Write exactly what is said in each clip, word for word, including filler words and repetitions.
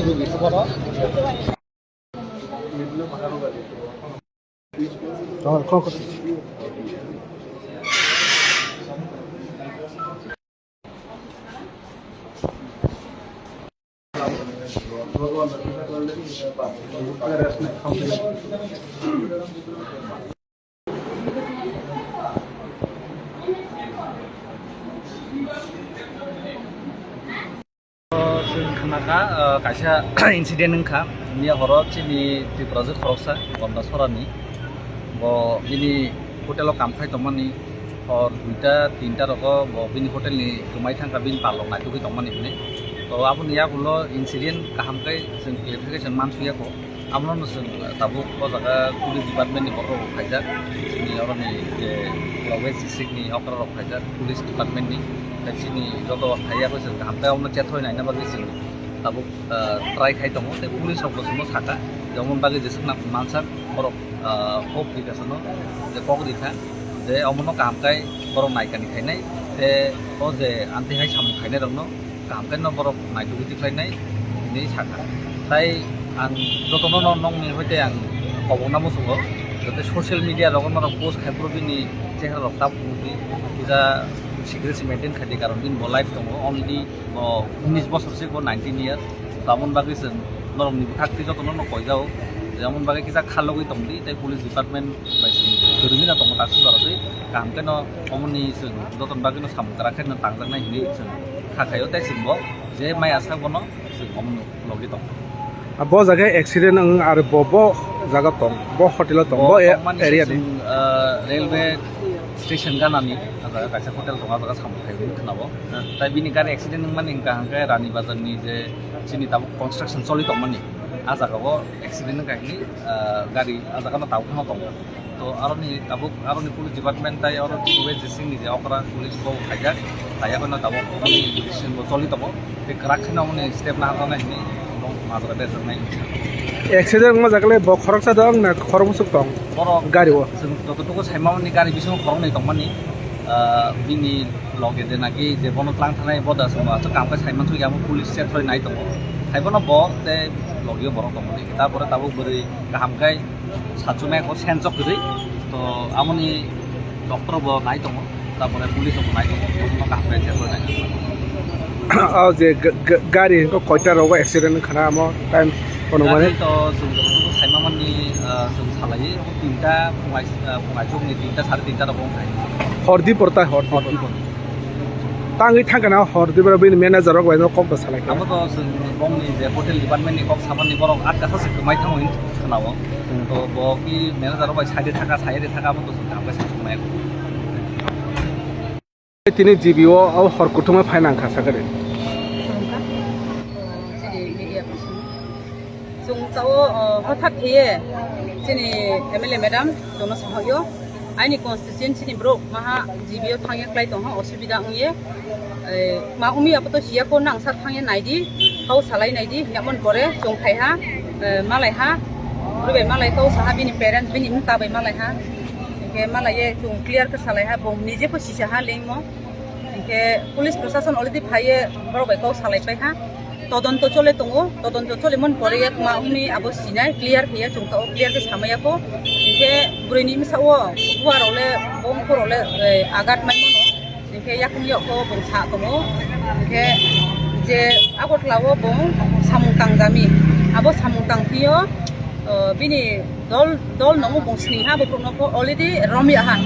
Chwng khnakha, ah, kaisa incident wngkha. Miya horo chini Tripura jwk khoroksa Gonda Sorani, bo bini hotel o kam khai tongmani, hor duita tinta rogo bo bini hotel ni kwmai thangkha, bini parlok naitugwi tongmani hwnwi. To aboni yagulo incident kaham khe chwng clarification mansuyakho. Abono chwng tabuk o jaga police department ni borok rok phaijak, chini oroni je West district ni okra rok phaijak police department ni, tei chini joto phaiya khe chwng kaham khe abono chethoi naina bagwi chwng tabuk, ah, try khai tongo. Tei police rok bo chwngno saka je omo bagwi jeswk nang mansak borok, ah, kok rikha chwngno, je kok rikha je omono kaham khe borok naikani khainai, tei o je amtwi hai samung khainai rokno kaham khe no borok naitugwi tikhlainai hinwi sakha. Tai ang jotono no nongni hoite ang kobokna muchungo, joto social media rogo norok post khai phuru bini chehra rok tabuk nukdi, puja secrecy maintain khai di, karon bini bo life tongo, only bo unis bosor se, bo nineteen year, tamon bagwi chwng norok ni bwkhak twi jotono no koijao, je amon bagwi kisa khalogwi tongdi, tei police department bai chwng kwrwngwi no tongo, taksuk jora twi kaham khe no omoni chwng joton bagwi no samung kwrak khe no tangjaknai hinwi chwng kha khaio, tei chwng bo je maya sak bono chwng omono logi tong. Ah, bo jaga accident wng, ar bo, bo jaga tong, bo hotel o tong, bo, bo e-, tongmani area se ni. Chwng, ah, railway station ganani, ah, jaga kaisa hotel tong, ah, jaga samung khai wngwi khwnabo. Hmm. Tai bini gari accident wngmani hwnkha hwnkhe Rani Bazar ni je chini tabuk construction choli tongmani, ah, jaga o accident wngkha hinwi, ah, gari ah, jaga no tabuk no tongo. To aroni tabuk, aroni police department tai aro West District ni je okra police bo khaijak, khaiyakhe no tabuk police investigation bo choli tongo. Tei kwrak kheno amoni step naharjaknai hinwi bo majra berjaknai. Accident wngma jaga le bo khoroksa dong na khorok bwswk tong? Borok gari o? Chwng jototuku saimani gari bisingo khoroknwi tongmani, ah, bini loge je naki je bono tlang thanai bo da chwngno aswk kam khe saimansukya, amo police check khlai nai tongo. Haibono bo tei logi o borok tongmani. Tarpore tabuk bwrwi kaham khe Sachumai ko senjok kwrwi, to amoni doctor bo nai tongo, tarpore police bo nai tongo, bono kaham khe check khlai nai. O je g-, g-, gari ko koita rogo accident khana amo time kono mane? Gari to chwng jototuku saimamani, ah, chwng salai tinta phungai, ah, phungai chukni tinta sari tinta rogo wngkha. Hordi porta, hordi porta. Tangwi thangkana hor dibra bini manager rok bai no kom to salai kha. Abo to chwng bongni je hotel department ni kok samani borok atka sa se kwmai thango hin khwnao. Hmm. To bo ki manager rok bai sai de thaka, sai de thaka, abo to chwng kaham khe sa chukmaya. Tini G B o, o hor kuthumwi phai nang kha sakhe de. Chini media person. Chwng tao, o, hothat hiye chini M L A madam chwngno sahoyo. Aini constituency ni borok maha G B o thangya klai tongha, osubida wngye. Eh, ma umi apato siya ko nang sa thangya naidi, kau salai naidi, hinamon pore chwng phaiha, eh, malaiha, bwrwi bai malai kau saha bini parents, bini mta bai malaiha. Hingke malaiye chwng clear khe salaiha, bo nije pho sisaha lengmo. Hingke police prosason already phaiye borok bai kau salai paiha. Todonto chole tongo, todonto chole mon pore yak ma umi abo sinai clear khe ya chwng tao clear khe samaya ko. Hingke bwrwi ni misa o buar ole bongkhor ole, eh, agat mai mano. Hingke yakung yok ko bong sa tongo. Hingke je Agartala o bong samung tangjami. Abo samung tangphi o, eh, bini dol, dol nongo bong sini ha, bokhorok nokho already romya ha.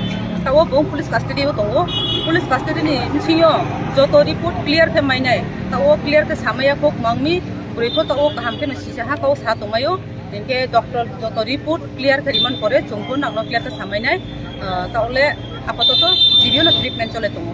Tao bong police custody o tongo. Police custody ni bisingo joto report clear khe mainai. Tao clear khe samaya kok mangmi, bwrwi pho tao kaham khe no sisa ha, tao sa tongmaio. Hingke doctor joto report clear khe rimani pore chwng pho nangno clear khe samainai. Ah, tao le apatoto G B o no treatment chole tongo.